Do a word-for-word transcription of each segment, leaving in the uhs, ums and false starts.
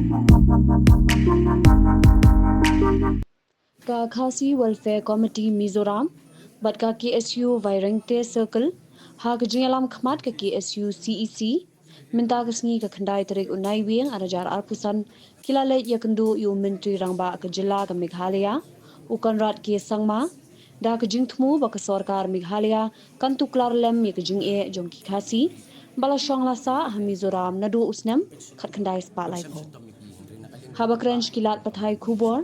Ka Khasi Welfare Committee Mizoram bad ka K S U Vairengte Circle ha ka jingïalam khmat ka K S U C E C mynta ka sngi ka khyndai tarik u Naiwieng ar hajar arphew san ki la leit ïakynduh ïa u Myntri Rangbah ka jylla ka Meghalaya u Conrad K Sangma da ka jingthmu ba ka sorkar Meghalaya kan tuklar lem ïa ka jingeh jong ki Khasi ba la shong la sah ha Mizoram naduh u snem khatkhyndai spah laiphew. Haba kren sha ki lad pathai khubor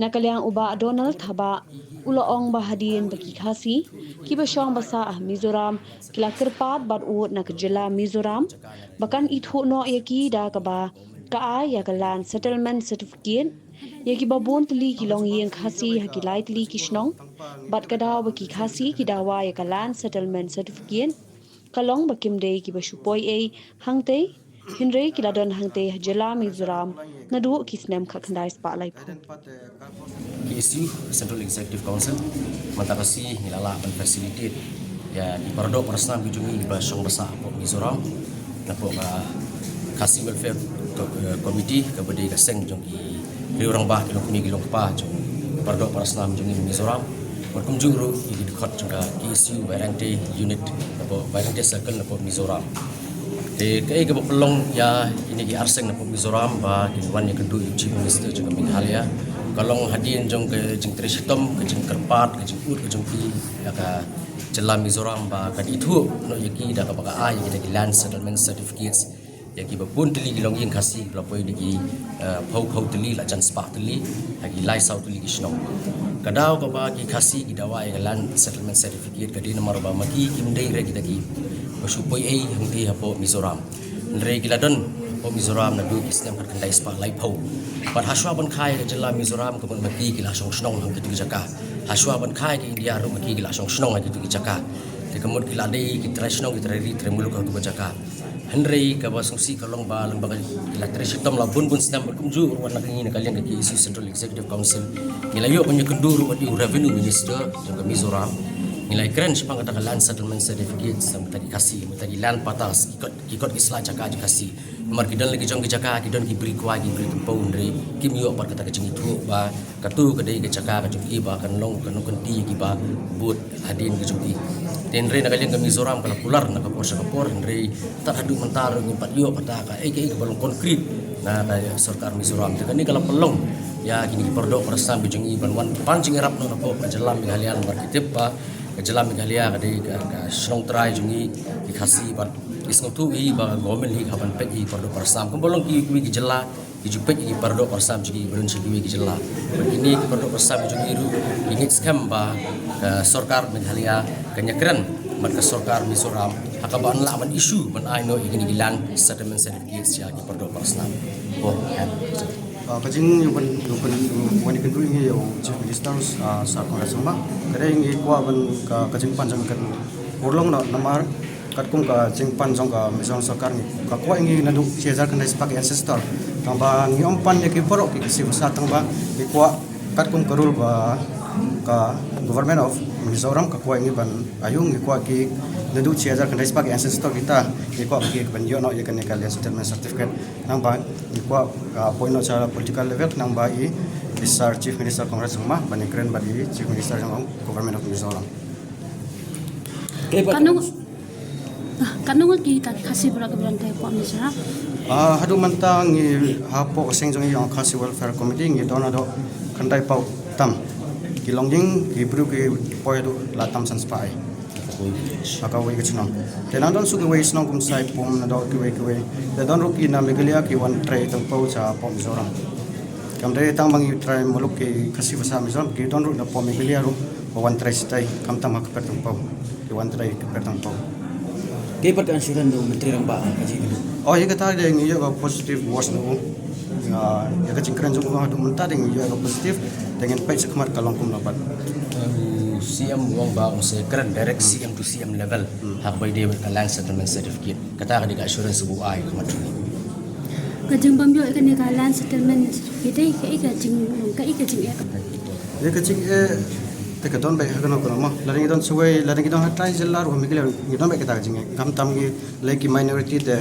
na ka liang u Bah Donald Thabah u la ong ba hadien ba ki Khasi kiba shong ba sah ha Mizoram ki la kyrpad bad ud na ka jylla Mizoram ba kan ithuh noh ïa ki da kaba ka ai ïa ka Land Settlement Certificate ïa kiba bun tylli ki longïing Khasi ha ki lai tylli ki shnong bad ka daw ba ki Khasi ki dawa ïa ka Land Settlement Certificate ka long ba kim dei kiba shu poi ei hangtei, hynrei ki la don hangtei ha jylla Mizoram naduh ki snem khatkhyndai spah laiphew. K S U Central Executive Council mynta ka sngi ngi la lah ban facilitate ïa ki paradoh parasnam ki jong ngi kiba shong ba sah hapoh Mizoram napoh ka Khasi Welfare Co- eh, Committee kaba dei ka seng jong ki riew rangbah ki longkmie ki longkpa jong ki paradoh parasnam jong ngi Mizoram. Bad kumjuh ruh ïa ki dkhot jong ka K S U Vairengte Unit napoh Vairengte Circle napoh Mizoram. Te kaei kaba pynlong ïa kine ki arseng napoh Mizoram ba kin wan ïakynduh ïa u Chief Minister jong ka Meghalaya ka long hadien jong ka jingtrei shitom, ka jingkyrpad, ka jingud ka jong ki ïa ka jylla Mizoram ba kan ithuh noh ïa ki da kaba ka ai ïa kita ki Land Settlement Certificates ïa kiba bun tylli ki longïing Khasi kiba la poi da ki eh, phew phew tylli la jan spah tylli ha ki lai saw tylli ki shnong. Ka daw kaba ki Khasi ki dawa ïa ka Land Settlement Certificate ka dei namar ba ma ki kim dei re kita kiba shu poi ei hangtei hapoh Mizoram. Hynrei ki la don hapoh Mizoram naduh ki snem khatkhyndai spah laiphew. Bad hashwa ban kha ïa ka jylla Mizoram ka mut ma ki ki la shong shnong ha kito ki jaka. Hashwa ban kha ïa ka India ruh ma ki ki la shong shnong ha kito ki jaka. Te ka mut ki la dei ki trai shnong ki trai ri trai muluk ha kito ki jaka. Hynrei kaba sngewsih ka long ba lem bad ka la trei shitom la bun bun snem bad kumjuh ruh wat na ka ngi na ka liang ka K S U Central Executive Council ngi la ïoh ban ïakynduh ruh wat ïa u Revenue Minister jong ka Mizoram. Ngi la ïakren shaphang kata ka Land Settlement Certificate sa mynta ki Khasi mynta ki land pattas ki kot ki kot ki sla jaka jong Khasi. Namar ki don la ki jong ki jaka ki don ki bri kwai ki bri tympew hynrei kim ïoh pat kata ka jingithuh ba Katu ka dei ka jaka ka jong ki ba kan long ka nongkynti kiba bud hadien ka jong ki. Te hynrei na ka liang ka Mizoram ka la kular na ka por sha ka por hynrei tad haduh mynta ruh ngim pat ïoh kata ka ei ka ei kaba long konkret na ka sorkar Mizoram. Te kane ka la pynlong ïa kine ki pardoh parasnam ka jong ki ban wan pan jingïarap noh na ka jylla Meghalaya namar ki tip ba ka jylla Meghalaya ka dei ka shnong trai jong ki, ki Khasi bad ki sngewthuh hi ba ka government hi ka ban peit hi pardoh parasnam. Kumba long kiwei ki jylla ki ju peit ïa ki pardoh parasnam jong ki ba don sha kiwei ki jylla. Bad kine ki pardoh parasnam jong ki ruh ki ngeit skhem ba ka sorkar Meghalaya kan ïakren bad ka sorkar Mizoram ha kaba yn lah ban issue ban ai noh ïa kine ki land settlement certificates ïa ki pardoh parasnam. Ka jingwan ïakynduh ïa u Chief Minister Sir Conrad Sangma ka dei ngi kwah ban ka jingpan jong ka urlong noh namar Katkum ka jingpan jong ka Mizoram sorkar ngi ka kwah ngi naduh shi hajar khyndai spah ki ancestor. Tangba ngi ym pan ïa ki baroh ki Khasi basa tangba ngi kwah katkum ka rule ba ka Government of Mizoram ka kwah ngi ban ayu ngi kwah ki naduh shi hajar khyndai spah ki ancestor kita ngi kwah ki ban ïoh noh ïa kane ka land settlement certificate. Nangba ngi kwah poi noh sha political level nangba i Sir Chief Minister Conrad Sangma ban ïakren bad i Chief Minister jong Government of Mizoram. Katno katno ngut kita ki Khasi baroh kiba don hapoh Mizoram? Haduh mynta ngi hapoh ka seng jong ngi ïa ka Khasi Welfare Committee ngi don haduh khyndai phew tam ki longïing ki briew ki poi haduh la tam san spah ai. Ha kawei ka chnong. Te nang don shu kiwei chnong kum Saipum na don kiwei kiwei. Te don ruh ki na Meghalaya ki wan trei tang phew sha hapoh Mizoram. Kam dei tang ba ngi trai muluk ki Khasi basa Mizoram ki don ruh na hapoh Meghalaya ruh ba wan trai shatai khamtam ha ka pyrthei tang phew ki wan trai ka pyrthei tang phew. Dei pat ka assurance na u Myntri Rangbah ka jingkynduh. Oh ïa kata dei ngi ïoh ka positive vote na u. Ïa ka jingkren jong u haduh mynta dei ngi ïoh ka positive dei ngin peit shakhmat ka long kumno pat. U C M u ong ba u sa kren direct C M to C M level ha kaba ïadei bad ka land settlement certificate. Kata ka dei ka assurance ba u ai ha khmat jong ngi. Ka jingbym ïoh ïa kane ka land settlement certificate dei kaei ka jinglong kaei ka jingeh kaba. Ïa ka jingeh te ka don beit ha kano kano mo lada ngi don shawei lada ngi don ha trai jylla ruh ha Meghalaya ngi don beit kata ka jingeh khamtam ngi lei ki minority te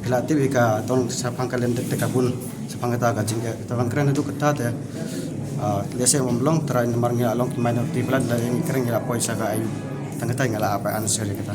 La tip hi ka don shaphang ka lyndet te ka bun shaphang kata ka jingeh. Te ban kren haduh katta te, ah, lehse ym long, trai namar ngi la long ki minority palat, la ngi kren ngi la poi sha ka aiu. Tang kata ngi la ap answer ïa kata.